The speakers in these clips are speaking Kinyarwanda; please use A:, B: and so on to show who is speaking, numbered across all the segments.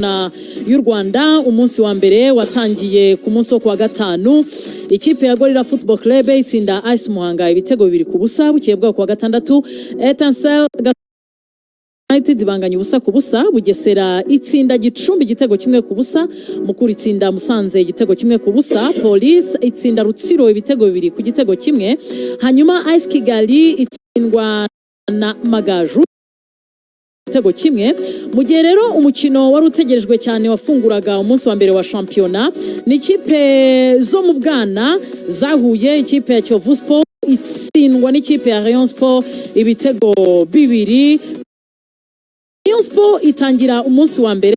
A: Y'u Rwanda, umunsi wa mbere watangiye ku munsi wo kuwa gatanu, ikipe ya Gorilla Football Club itsinda AS Muhanga ibitego 2-0. Bukeye bwaho kuwa gatandatu, Etincelle United banganya 0-0. Bugesera itsinda Gicumbi igitego 1-0. Mukura itsinda Musanze igitego 1-0. Police itsinda Rutsiro ibitego 2-1. Hanyuma AS Kigali itsindwa na Magaju igitego 1. Mu gihe rero umukino wari utegerejwe cyane wafunguraga umunsi wa mbere wa shampiyona, ni ikipe zo mu bwana zahuye. Ikipe ya Kiyovu Sport itsindwa n'ikipe ya Rayon Sport ibitego 2. Rayon Sport itangira umunsi wa mbere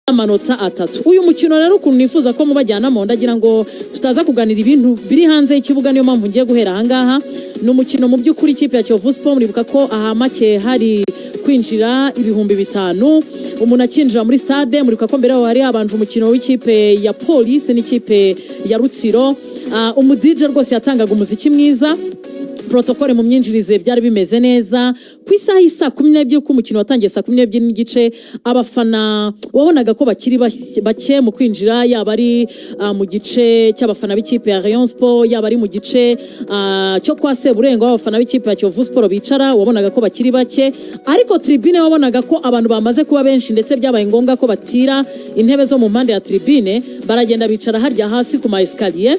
A: amanota 3. Uyu mukino rero, ukuntu nifuza ko mubajyanamo, ndagira ngo tutaza kuganira ibintu biri hanze y'ikibuga, niyo mpamvu ngiye guhera ahangaha. Ni umukino mu by'ukuri ikipe ya Kiyovu Sport, muribuka ko aha make hari kwinjira 5000 umuntu akinjira muri stade. Muribuka ko mbere yaho hari habanje umukino w'ikipe ya Police n'ikipe ya Rutsiro. Umu DJ rwose yatangaga umuziki mwiza, protocole mu myinjirize byari bimeze neza. Ku isaha y'i 12, uko umukino watangiye 12:30, abafana wabonaga ko bakiri bake mu kwinjira, yaba ari mu gice cy'abafana b'ikipe ya Rayon Sport, yaba ari mu gice cyo kwa Seburengo aho abafana b'ikipe ya Kiyovu Sport bicara, wabonaga ko bakiri bake. Ariko tribune wabonaga ko abantu bamaze kuba benshi, ndetse byabaye ngombwa ko batira intebe zo mu mpande ya tribune, baragenda bicara harya hasi ku ma escalier.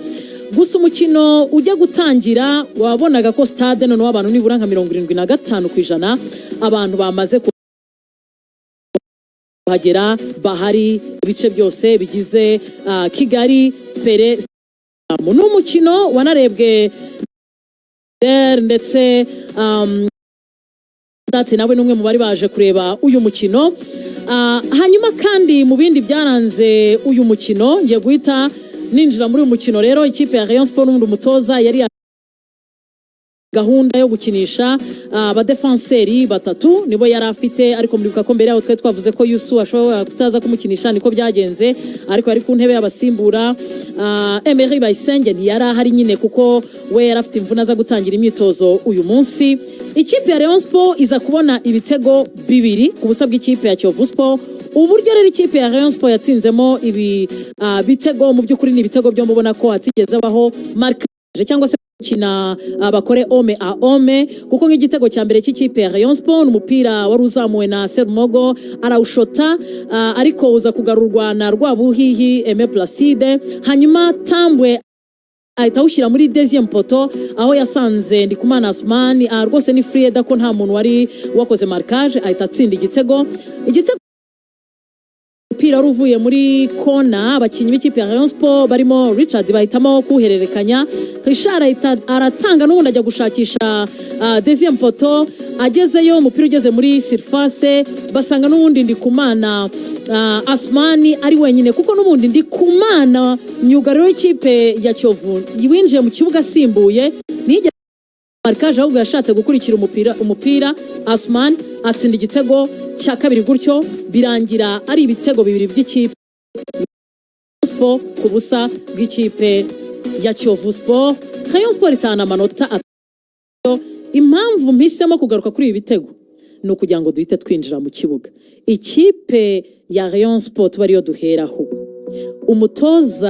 A: Gusa umukino ujya gutangira, wabonaga ko stade noneho abantu nibura nka 75% abantu bamaze kuhagera, bahari ibice byose bigize Kigali Pele. Ni umukino wanarebwe ndetse Dati nawe ni umwe mu bari baje kureba uyu mukino. Hanyuma kandi mu bindi byaranze uyu mukino, ngiye guhita ninjira muri uyu mukino rero. Ikipe ya Rayon Sport n'ubundi umutoza yari gahunda yo gukinisha abadefanseri batatu, nibo yari afite. Ariko muribuka ko mbere yaho twari twavuze ko Yusu ashobora kutaza kumukinisha, niko byagenze, ariko yari ku ntebe y'abasimbura. Emery Bayisenge ntiyari ahari nyine kuko we yari afite imvune, aza gutangira imyitozo uyu munsi. Ikipe ya Rayon Sport iza kubona ibitego 2-0 bw'ikipe ya Kiyovu Sport. Uburyo rero ikipe ya Rayon Sport yatsinzemo ibi bitego, mu by'ukuri ni ibitego byo mubona ko hatigeze habaho marquage cyangwa se gukina bakore homme à homme, kuko nk'igitego cya mbere cy'ikipe ya Rayon Sport, umupira wari uzamuwe na Serumogo, arawushota, ariko uza kugarurwa na Rwabuhihi Aime Placide, hanyuma Tambwe ahita awushyira muri deuxième poteau aho yasanze Ndikumana Asmani. Rwose ni free header ko nta muntu wari wakoze marquage, ahita atsinda igitego. Igitego, umupira wari uvuye muri kona, abakinnyi b'ikipe ya Rayon Sport barimo Richard bahitamo kuwuhererekanya, Richard ahita aratanga n'ubundi ajya gushakisha deuxième poteau. Agezeyo, umupira ugeze muri surface, basanga n'ubundi Ndikumana Asmani ari wenyine, kuko n'ubundi Ndikumana myugariro w'ikipe ya Kiyovu winjiye mu kibuga asimbuye ntiyigeze marquage, ahubwo yashatse gukurikira umupira, Asman atsinda igitego cya kabiri. Gutyo birangira ari ibitego 2 by'ikipe Sport ku busa bw'ikipe ya Kiyovu Sport. Rayon Sport itahana amanota 3. Impamvu mpisemo kugaruka kuri ibi bitego ni ukugira ngo duhite twinjira mu kibuga. Ikipe ya Rayon Sport tuba ariyo duheraho. Umutoza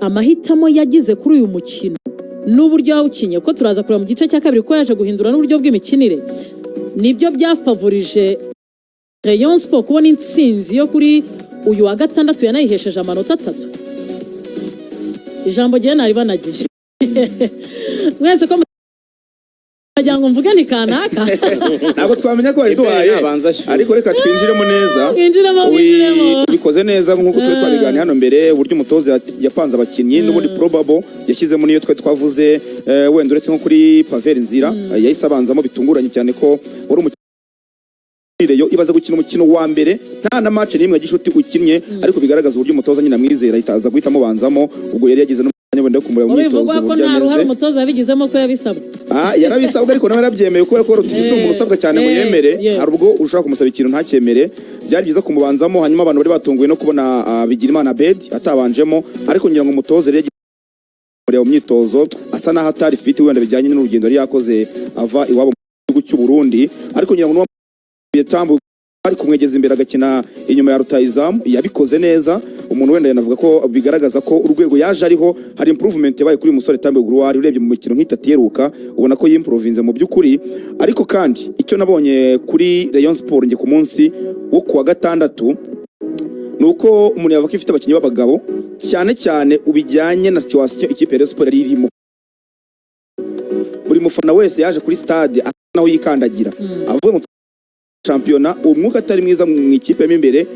A: amahitamo yagize kuri uyu mukino n'uburyo yawukinye, ko turaza kureba mu gice cya kabiri ko yaje guhindura n'uburyo bw'imikinire, nibyo byafavorije Rayon Sport kubona intsinzi yo kuri uyu wa gatandatu yanayihesheje amanota 3. Ijambo gihe nari banagiye mwese ko mwagira ngo mvuge ni kanaka.
B: Ntabwo twamenya ko wariduhaye.
C: Ibere abanza ashyuhe.
B: Ariko reka twinjiremo neza.
A: Mwinjiremo, mwinjiremo.
B: Ubikoze neza nk'uko turi twabiganiye hano mbere, uburyo umutoza yapanze abakinnyi n'ubundi probable yashyizemo niyo twari twavuze. Wenda uretse nko kuri Pavel Nzira, yahise abanzamo bitunguranye cyane ko wari umukino Rayon ibaze gukina umukino wa mbere nta na match n'imwe ya gishuti ukinnye, ariko bigaragaza uburyo umutoza nyine amwizera, ahita aza guhita amubanzamo. Ubwo yari yagize n'umwanya wenda wo kumureba mu myitozo
A: bivugwa ko
B: uburyo
A: nta ruhare
B: ameze.
A: umutoza yabigizemo, ko yabisabwe.
B: Ah, yarabisabwa ariko nawe yarabyemeye, kubera ko rutisi umuntu usabwa cyane ngo yemere. Hari ubwo ushobora kumusaba ikintu ntacyemere. Byari byiza kumubanzamo. Hanyuma abantu bari batunguwe no kubona Bigirimana Abed atabanjemo, ariko ngira ngo umutoza rero yagiye mu myitozo asa naho atari fit, wenda bijyanye n'urugendo yari yakoze ava iwabo mu gihugu cy'u Burundi. Ariko ngira ngo n'uwo Tambu Kumwegeza imbere agakina inyuma ya rutayizamu, yabikoze neza. Umuntu wenda yanavuga ko bigaragaza ko urwego yaje ariho hari improvement yabaye kuri uyu musore Tambwe Gloire. Urebye mu mikino nk'itatu iheruka, ubona ko yimprovinze mu by'ukuri. Ariko kandi icyo nabonye kuri Rayon Sport nge ku munsi wo kuwa gatandatu ni uko umuntu yavuga ko ifite abakinnyi b'abagabo, cyane cyane ubijyanye na situation ikipe ya Rayon Sport yari irimo. Buri mufana wese yaje kuri stade asa naho yikandagira, avuga ngo shampiyona umwuka atari mwiza mu ikipe mo imbere,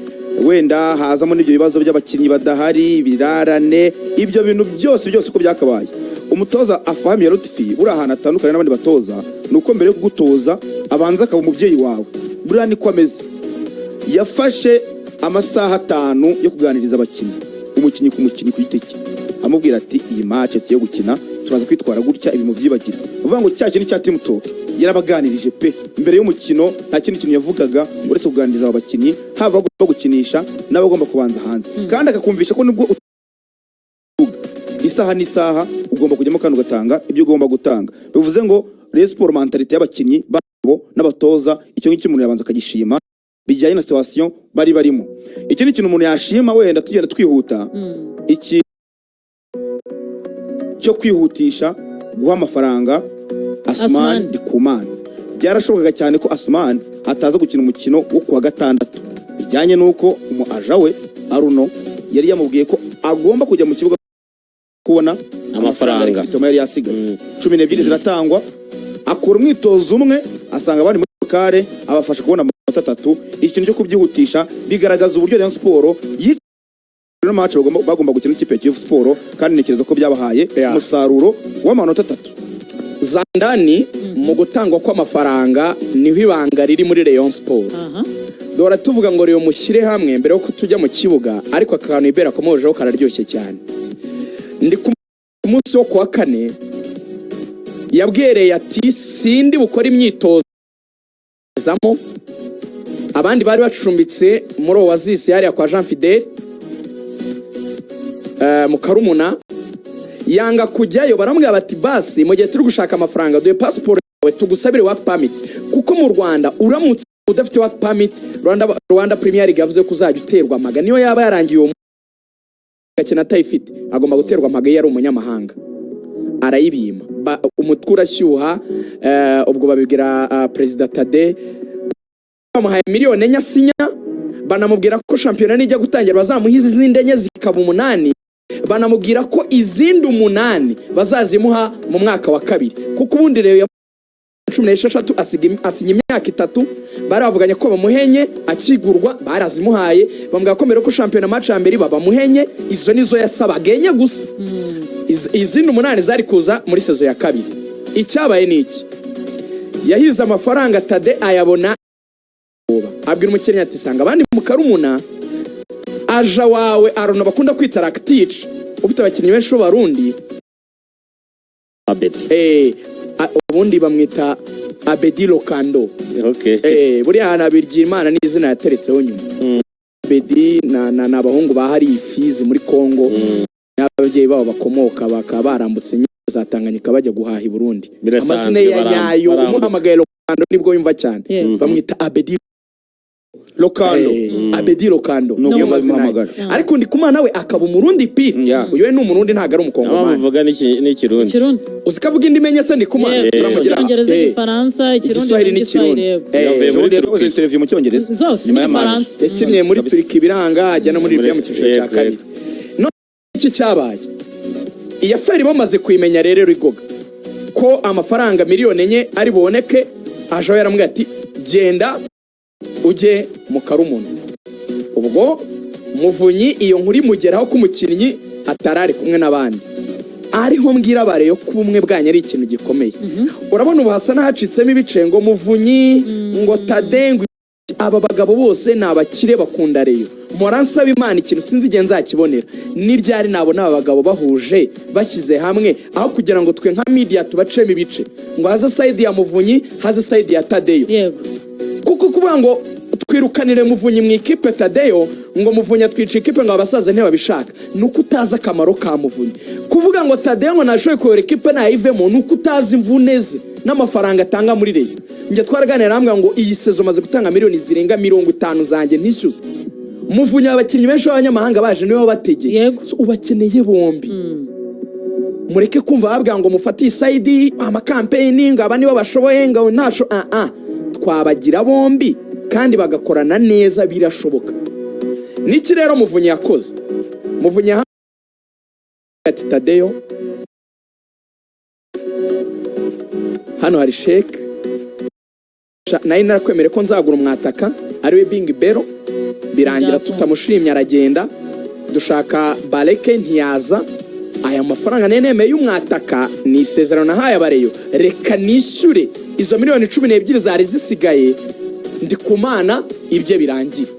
B: wenda hazamo n'ibyo bibazo by'abakinnyi badahari, birarane, ibyo bintu byose byose uko byakabaye. Umutoza Afahmia Lotfi, buriya ahantu atandukanye n'abandi batoza ni uko mbere yo kugutoza abanza akaba umubyeyi wawe. Buriya niko ameze. Yafashe amasaha 5 yo kuganiriza abakinnyi, umukinnyi ku mukinnyi ku giti cye, amubwira ati: "Iyi match tugiye gukina turaza kwitwara gutya, ibi mubyibagire." Uvuga ngo cya kintu cya team talk yarabaganirije pe. Mbere y'umukino nta kindi kintu yavugaga uretse kuganiriza aba bakinnyi, haba abagomba gukinisha n'abagomba kubanza hanze, kandi akakumvisha ko nubwo isaha n'isaha ugomba kujyamo kandi ugatanga ibyo ugomba gutanga. Bivuze ngo Rayon Sport, mentalité y'abakinnyi babo n'abatoza, icyo ngicyo umuntu yabanza akagishima bijyanye na situation bari barimo. Ikindi kintu umuntu yashima, wenda tugenda twihuta, iki cyo kwihutisha guha amafaranga Asman
A: Asman.
B: Ndikumana. Byarashobokaga cyane ko Asman ataza gukina umukino wo kuwa gatandatu, bijyanye n'uko umu agent we Aruno yari yamubwiye ko agomba kujya mu kibuga kubona
C: amafaranga.
B: Bituma yari yasigaye 12 ziratangwa, akora umwitozo umwe, asanga abandi muri kare, abafasha kubona amanota 3. Ikintu cyo kubyihutisha bigaragaza uburyo Rayon Sport no match bagomba gukina n'ikipe ya Kiyovu Sport, kandi ntekereza ko byabahaye umusaruro w'amanota 3.
D: Zandani, mu gutangwa kw'amafaranga niho ibanga riri muri Rayon Sport. Duhora tuvuga ngo Rayon mushyire hamwe mbere yuko tujya mu kibuga, ariko akantu Ibera akomojeho kararyoshye cyane. Ndi ku munsi wo kuwa kane yabwereye ati: "Sindi bukore imyitozo zamo." Abandi bari bacumbitse muri Oasis hariya kwa Jean Fidele mu Karumuna, yanga kujyayo. Baramubwira bati: "Basi mu gihe turi gushaka amafaranga, duhe pasiporo yawe tugusabire work permit," kuko mu Rwanda uramutse udafite work permit, Rwanda Premier League yavuze ko uzajya uterwa amaga. Niyo yaba yarangiye uwo gakina atayifite, agomba guterwa amaga iyo ari umunyamahanga. Arayibima. Umutwe urashyuha, ubwo babibwira Perezida Tade. Bamuhaye miliyoni 4 asinya, banamubwira ko shampiyona nijya gutangira bazamuha izindi 4 zikaba 8, banamubwira ko izindi 8 bazazimuha mu mwaka wa kabiri, kuko ubundi rero 16 asinya imyaka 3. Bari bavuganye ko bamuhenye akigurwa, barazimuhaye. Bamubwira ko mbere ko shampiyona match ya mbere iba bamuhenye. Izo nizo yasabaga, 4 gusa. Izindi 8 zari kuza muri saison ya kabiri. Icyabaye ni iki? Yahize amafaranga, Tade ayabona, abwira umukinnyi ati: "Sanga abandi mu Karumuna." Agent wawe Arona bakunda kwita Rakitic, ufite abakinnyi benshi b'Abarundi.
C: Abedi.
D: Ubundi bamwita Abedi Lokando. Buriya hantu Imana ni izina yateretseho nyuma. Abedi na abahungu ba hariya Fizi muri Congo, n'ababyeyi babo bakomoka, bakaba barambutse nyine za Tanganyika bajya guhaha i Burundi.
C: Birasanzwe,
D: Amazina ye ya nyayo,
C: barambuka.
D: umuhamagaye Lokando nibwo yumva cyane. Bamwita Abedi.
B: Lokando.
D: Abedi Lokando
B: Nuko
D: niyo mazina ye.
B: bamuhamagara.
D: Ariko Ndikumana we akaba Umurundi pire. Uyu we ni Umurundi, ntabwo ari
C: Aho
D: Umukongomani.
C: bavuga n'Ikirundi.
A: Ikirundi.
D: Uzi ko avuga indimi enye se Ndikumana?
A: Yego,
D: Turamugira
A: Icyongereza, Igifaransa, Ikirundi
D: Igiswahili
A: n'Igiswahili,
D: n'Ikirundi.
A: yego.
C: Yavuye muri
B: Ejo bundi yakoze
C: Turukiya.
B: interview mu Cyongereza
A: Zose
B: nyuma ya match.
A: n'Igifaransa.
D: Yakiniye muri
B: Kabisa.
D: Turiki biranga, ajya no muri Libya mu cyiciro cya kabiri. No iki cyabaye, iyi affaire bamaze kuyimenya rero rigoga ko amafaranga miliyoni 4 ari buboneke, aje aho yaramubwiye ati: "Genda ujye mu Karumuna." Ubwo Muvunyi iyo nkuru imugeraho ko umukinnyi atari ari kumwe n'abandi. Ariho mbwira abareyo ko ubumwe bwanyu ari ikintu gikomeye. Urabona ubu hasa n'ahacitsemo ibice, ngo Muvunyi, ngo Tade, ngo aba bagabo bose ni abakire bakunda Rayon. Mpora nsaba Imana ikintu sinzi igihe nzakibonera, ni ryari nabona aba bagabo bahuje, bashyize hamwe, aho kugira ngo twe nka media tubacemo ibice, ngo haze side ya Muvunyi, haze side ya Tadeyo. Kuko kuvuga ngo twirukanire Muvunyi mu ikipe, Tadeyo ngo Muvunyi atwica ikipe, ngo abasaza ntibabishaka, ni uko utazi akamaro ka Muvunyi. Kuvuga ngo Tadeyo ngo ntashoboye kuyobora ikipe nayivemo, ni uko utazi imvune ze. N'amafaranga atanga muri Rayon, njye twaraganira, arambwira ngo iyi saison maze gutanga miliyoni zirenga 50 zanjye ntishyuze. Muvunyi, abakinnyi benshi b'abanyamahanga baje niwe wabategeye. So, ubakeneye bombi. Mureke kumva babwira ngo mufate iyi side, amakampeyini, ngo aba nibo bashoboye, ngo ntasho. Ah ah, twabagira bombi kandi bagakorana neza, birashoboka. Niki rero Muvunyi yakoze? Muvunyi yahamagaye ati: "Tadeyo, hano hari sheke nari narakwemereye ko nzagura umwataka, ariwe Bingi Bero, birangira
A: Byakunda.
D: tutamushimye, aragenda, dushaka Bareke ntiyaza. Aya mafaranga nari nemeye y'umwataka ni isezerano nahaye abareyo, reka nishyure izo miliyoni 12 zari zisigaye, Ndikumana ibye birangire."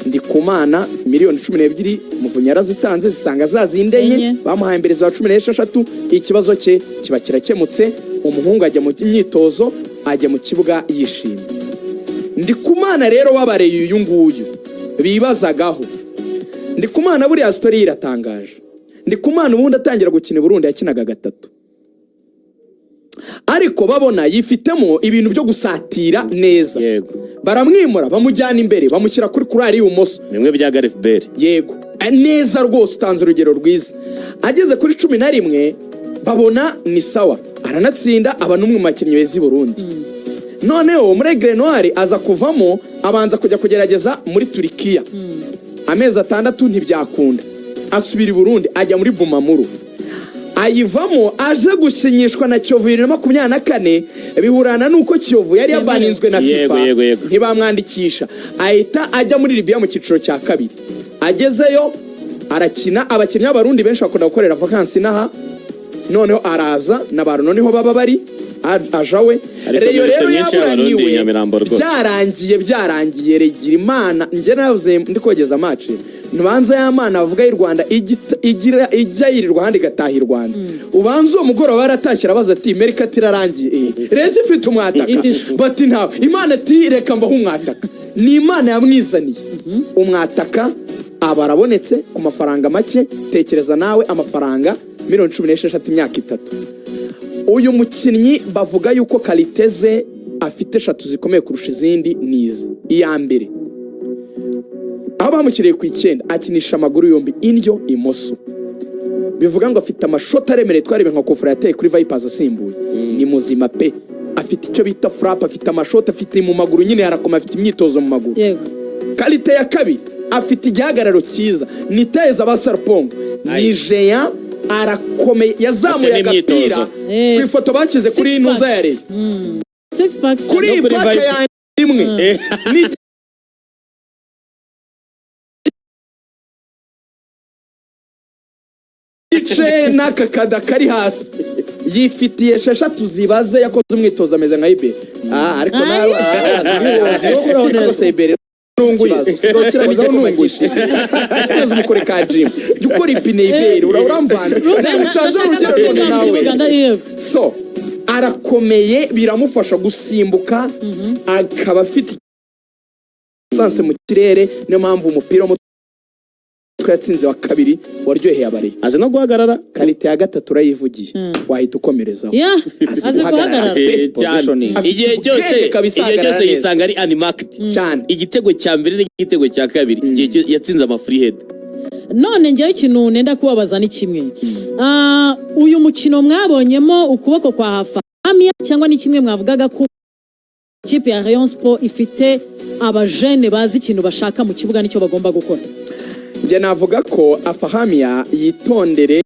D: Ndikumana miliyoni 12 Muvunyi yarazitanze, zisanga za zindi enye
A: Enye.
D: bamuhaye mbere za 16. Ikibazo cye kiba kirakemutse, umuhungu ajya mu myitozo, ajya mu kibuga yishimye. Ndikumana rero wabareye uyu nguyu bibazagaho, Ndikumana buriya story ye iratangaje. Ndikumana ubundi atangira gukina i Burundi yakinaga gatatu, ariko babona yifitemo ibintu byo gusatira neza, baramwimura, bamujyana imbere, bamushyira kuri couloir y'ibumoso.
C: Bimwe bya Gareth Bale.
D: Yego. Neza rwose, utanze urugero rwiza. Ageze kuri 11 babona ni sawa, aranatsinda, aba n'umwe mu bakinnyi beza i Burundi. Noneho muri Aigle Noir aza kuvamo, abanza kujya kugerageza muri Turikiya amezi 6, ntibyakunda, asubira i Burundi, ajya muri Bumamuru, ayivamo, aje gusinyishwa na Kiyovu 2024, bihurana n'uko Kiyovu yari yabaninzwe na FIFA,
C: Yego, yego.
D: ntibamwandikisha, ahita ajya muri Libya mu cyiciro cya kabiri. Agezeyo arakina. Abakinnyi b'Abarundi benshi bakunda gukorera vakansi inaha, noneho araza na ba Runo niho baba bari, aja we.
C: Ariko
D: Rayon
C: dufite
D: rero
C: myinshi y'Abarundi i
D: yaburaniwe,
C: Nyamirambo rwose.
D: byarangiye, byarangiye. Regira Imana, njye navuze ndi kogeza match, ntubanza ya mana bavuga y'u Rwanda ijya yirirwa ahandi igataha i Rwanda. Ubanza uwo mugoroba yaratashye, arabaza ati: "Merika irarangiye, rezi ifite umwataka?"
A: Itishwe.
D: Bati: "Ntawe." Imana ati: "Reka mbaho umwataka." Ni Imana yamwizaniye umwataka, aba arabonetse ku mafaranga make. Tekereza nawe, amafaranga miliyoni 16, imyaka 3. Uyu mukinnyi bavuga yuko qualité ze afite eshatu zikomeye kurusha izindi ni izi: iya mbere, aho bamushyiriye ku 9, akinisha amaguru yombi, indyo, imoso, bivuga ngo afite amashoti aremereye. Twarebe nka kofura yateye kuri Vipers asimbuye, ni muzima pe. Afite icyo bita frappe, afite amashoti, afite mu maguru nyine harakoma, afite imyitozo mu maguru. Qualité ya kabiri, afite igihagararo cyiza, ni teza ba Sarpongo, ni géant, arakomeye, yazamuye
C: Afite n'imyitozo.
D: agapira ku ifoto bashyize kuri
A: Six
D: ntuza
A: packs.
D: ya Rayon,
A: Six packs.
D: kuri iyi
C: No kuri
D: pake
C: Viper.
D: yanjye imwe ni igice n'aka kada kari hasi, yifitiye esheshatu zibaze. Yakoze umwitozo ameze nka Ibere. Ah, ariko nawe rwose Ibere ikibazo usigaye igikoma cyinshi, neza umukore ka gym, jya ukora ipine. Ibere uramvana.
A: Ruben,
D: Utanze
A: ndashaka
D: urugero
A: ko
D: none
A: twinjira mu
D: nawe.
A: kibuga, yego.
D: So arakomeye, biramufasha gusimbuka, akaba afite distance mu kirere. Niyo mpamvu umupira w'umutwe yatsinze wa kabiri waryoheye abariyo.
C: Azi no guhagarara.
D: Qualité ya gatatu urayivugiye, wahita ukomerezaho.
A: Yeah, azi guhagarara.
C: Cyane.
B: Positioning.
D: Afite
C: Igihe
D: ubwenge
C: cyose,
D: kabisa,
C: igihe
D: ahagarara
C: cyose
D: neza.
C: yisanga ari unmarked.
D: Cyane.
C: Igitego cya mbere n'igitego cya kabiri, igihe yatsinze ama free head.
A: None njyewe ikintu nenda kubabaza ni kimwe. Ah, uyu mukino mwabonyemo ukuboko kwa Hafahamia, cyangwa ni kimwe mwavugaga ko ikipe ya Rayon Sport ifite abajene bazi ikintu bashaka mu kibuga nicyo bagomba gukora?
D: Njye navuga ko Afahamia yitondere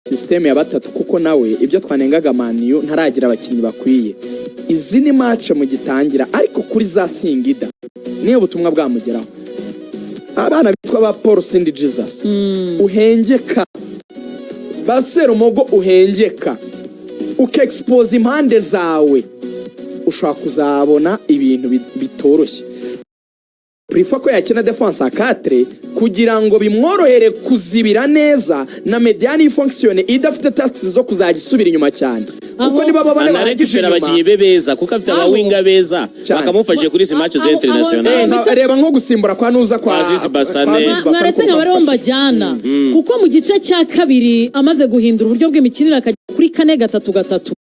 D: système ya batatu, kuko nawe ibyo twanengaga Man U, ntaragira abakinnyi bakwiye. Izi ni match mu gitangira, ariko kuri za Singida niyo ubutumwa bwamugeraho. Abana bitwa ba Paul Sindi Jesus uhengeka, ba Serumogo uhengeka, ukexpose impande zawe, ushobora kuzabona ibintu bitoroshye. Préfère ko yakina défense à 4 kugira ngo bimworohere kuzibira neza na médiane ifonctionne, idafite tasks zo kuzajya isubira inyuma cyane, kuko niba bane bahagije
C: Anarekipera
D: inyuma.
C: abakinnyi be beza, kuko afite abawinga beza
D: Cyane.
C: bakamufashije kuri izi match za international.
D: Reba nko gusimbura kwa nuza kwa
C: Aziz Basane.
D: kwa Aziz Basane.
A: Mwaretse nka bariho mbajyana, kuko mu gice cya kabiri amaze guhindura uburyo bw'imikinire akajya kuri 4-3-3.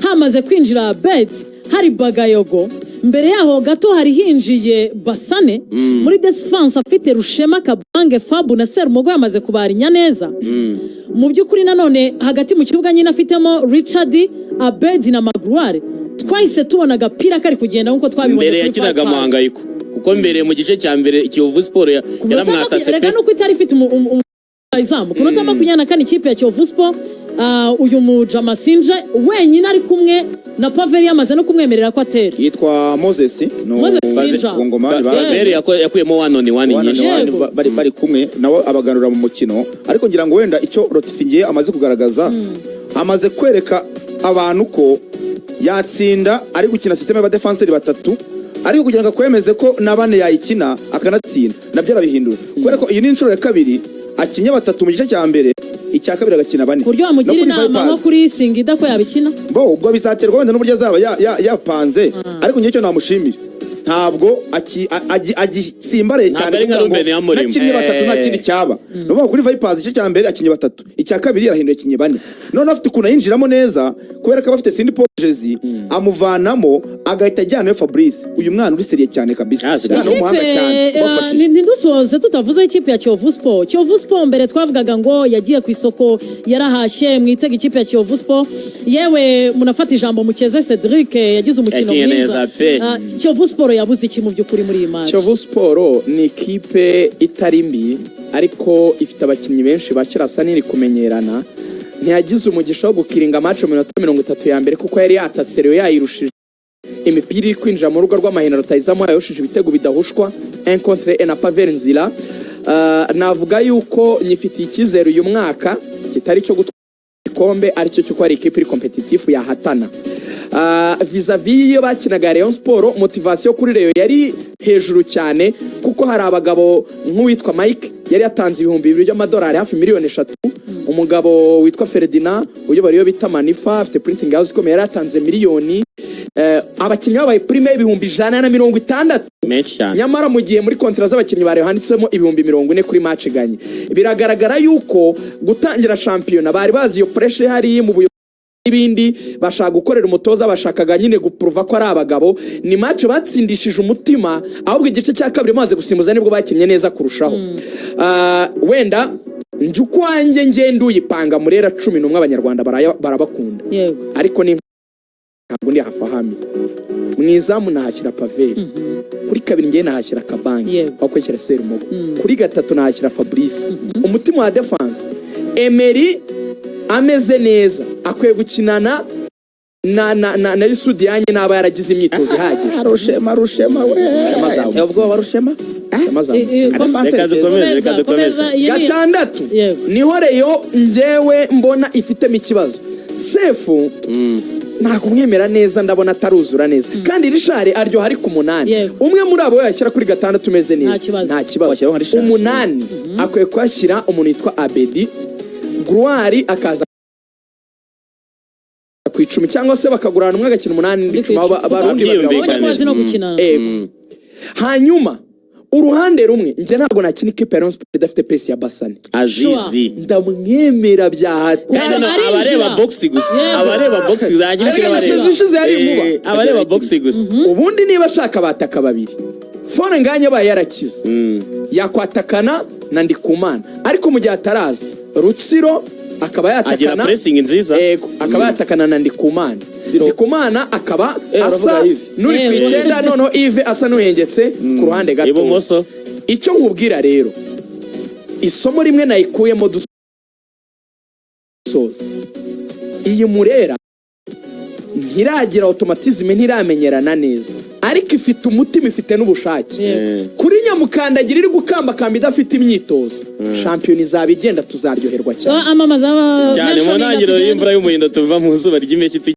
A: Hamaze kwinjira Abed, hari Bagayogo, mbere yaho gato hari hinjiye Basane. Muri defense afite Rushema, Kabange, Fabu na Serumogo, yamaze kubarinya neza. Mu by'ukuri nanone hagati mu kibuga nyine afitemo Richard, Abedi na Magruare. Twahise tubona agapira kari kugenda nk'uko twabibonye
C: Mbere
A: kuri
C: yakinaga
A: Vipers.
C: Muhangayiko, kuko mbere mu gice cya mbere Kiyovu Sport
A: Ku minota
C: yaramwatatse
A: rega
C: pe.
A: Nuko itari ifite izamu. Ku minota 24 ikipe ya Kiyovu Sport, uyu mujama Sinja wenyine ari kumwe na Paveri, yamaze no kumwemerera ko atera.
B: Yitwa Moses ni
A: Moses Sinja.
B: Umukongomani baje.
C: Paveri yakuyemo one on one
B: One on
C: nyinshi.
B: one.
A: Yego.
B: Bari kumwe nawe abaganura mu mukino, ariko ngira ngo wenda icyo Rotifingiye amaze kugaragaza, amaze kwereka abantu ko yatsinda ari gukina système y'abadefanseri batatu, ariko kugira ngo akwemeze ko na bane yayikina akanatsinda, nabyo arabihindura, kubera ko iyi ni inshuro ya kabiri akinye batatu mu gice cya mbere, icya kabiri agakina bane.
A: Ku buryo wamugira
B: No kuri
A: inama nko
B: Vipers.
A: kuri Singida ko yabikina?
B: Bo ubwo bizaterwa wenda n'uburyo azaba yapanze, ariko njye icyo namushimira, ntabwo agitsimbaraye
C: Ntabwo
B: cyane
C: ari nka
B: kuvuga ngo
C: Ruben Amorim.
B: nakinnye batatu nta kindi cyaba. Ni ukuvuga kuri Vipers igice cya mbere akinnye batatu, icya kabiri yarahinduye akinnye bane. Noneho afite ukuntu ayinjiramo neza, kubera ko aba afite Sindi Pojezi, amuvanamo agahita ajyanayo Fabrice, uyu mwana uri sérieux cyane kabisa.
C: Ah,
B: Umwana w'umuhanga cyane ubafashije.
A: Ntidusoze tutavuze ikipe ya Kiyovu Sport. Kiyovu Sport mbere twavugaga ngo yagiye ku isoko, yarahashye, mwitega ikipe ya Kiyovu Sport. Yewe, munafata ijambo mukeze Cedric, yagize umukino
C: Yakinye
A: mwiza.
C: neza pe.
A: Ah, Kiyovu Sport yabuze iki mu by'ukuri muri iyi match?
D: Kiyovu Sport ni ikipe itari mbi, ariko ifite abakinnyi benshi bashyira asa n'iri kumenyerana. Ntiyagize umugisha wo gukiringa match mu minota 30 ya mbere, kuko yari yatatse Rayon, yayirushije imipira iri kwinjira mu rugo rw'amahina, rutayizamu yahushije ibitego bidahushwa 1 contre 1 na Pavel Nzira. Navuga yuko nyifitiye icyizere uyu mwaka, kitari cyo gutwara igikombe, aricyo cy'uko ari ikipe iri compétitive yahatana. Vis-a-vis iyo bakinaga Rayon Sport, motivation kuri Rayon yari hejuru cyane, kuko hari abagabo nk'uwitwa Mike yari yatanze 2000 by'amadolari, hafi miliyoni 3. Umugabo witwa Ferdinand uyobora iyo bita Manifa, afite printing house ikomeye, yari yatanze miliyoni. Abakinnyi babaye prime y'160,000.
C: Menshi cyane.
D: Nyamara mu gihe muri contrat z'abakinnyi ba Rayon handitsemo 40,000 kuri match ganye, biragaragara yuko gutangira shampiyona bari bazi iyo pressure ihari mu buyobozi n'ibindi, bashaka gukorera umutoza, bashakaga nyine gupuruva ko ari abagabo. Ni match batsindishije umutima, ahubwo igice cya kabiri maze gusimbuza nibwo bakinnye neza kurushaho. Ah, wenda njye ukwanjye ngenda uyipanga Murera 11, Abanyarwanda barabakunda. Ariko ni ntabwo ndi hafahamye. Mu izamu nahashyira Paveri, kuri kabiri ngewe nahashyira Kabange, aho kwishyira Serumogo. Kuri gatatu nahashyira Fabrice. Umutima wa defense, Emery ameze neza, akwiye gukinana na Youssou Diagne naba yaragize imyitozo ihagije.
B: Rushema, Rushema we.
D: Rushema azawusinya.
B: Teye ubwoba Rushema.
D: Rushema azamusinya.
C: Reka dukomeze, reka dukomeze.
A: Komeza, iyi ni-
D: Gatandatu niho Rayon njyewe mbona ifitemo ikibazo. Sefu ntabwo umwemera neza, ndabona ataruzura neza, kandi Richard aryoha ari ku 8. Umwe muri abo yashyira kuri gatandatu umeze neza.
A: Nta kibazo.
D: Nta kibazo.
B: Washyiraho nka Richard.
D: 8 akwiye kuhashyira umuntu witwa Abedi Gruari, akaza ku 10, cyangwa se bakagurana umwe agakina 8 undi 10. Abarundi babiri
C: Babyiyumvikanye.
A: Babonye ko bazi no gukina.
D: Ego. Hanyuma uruhande rumwe, njye ntabwo nakina ikipe ya Rayon Sport idafite pace ya Basane.
C: Azizi.
D: Ndamwemera bya hatari.
C: Kandi no,
A: Arinjira.
C: abareba box gusa. Abareba box gusa yagira icyo
D: Ariko
C: abareba.
D: na ishize yari inkuba.
C: Abareba box gusa.
D: Ubundi niba ashaka abataka babiri, Fone nganya abaye yarakize, yakwatakana na Ndikumana, ariko mu gihe ataraza Rutsiro akaba
C: Agira
D: yatakana
C: pressing nziza.
D: Yego, akaba yatakana na Ndikumana. Ndikumana akaba
B: Uravuga
D: asa
B: Yves.
D: n'uri ku 9, noneho Yves asa n'uhengetse ku ruhande gato
C: Ibumoso.
D: Icyo nkubwira rero, isomo rimwe nayikuyemo dusoza, iyi Murera ntiragira automatisme, ntiramenyerana neza, ariko ifite umutima, ifite n'ubushake. Kuri nyamukandagira iri gukambakamba idafite imyitozo, shampiyona izaba igenda, tuzaryoherwa cyane.
A: Amamaza
C: Cyane mu ntangiriro y'imvura y'umuhindo tuva mu zuba ry'impeshyi.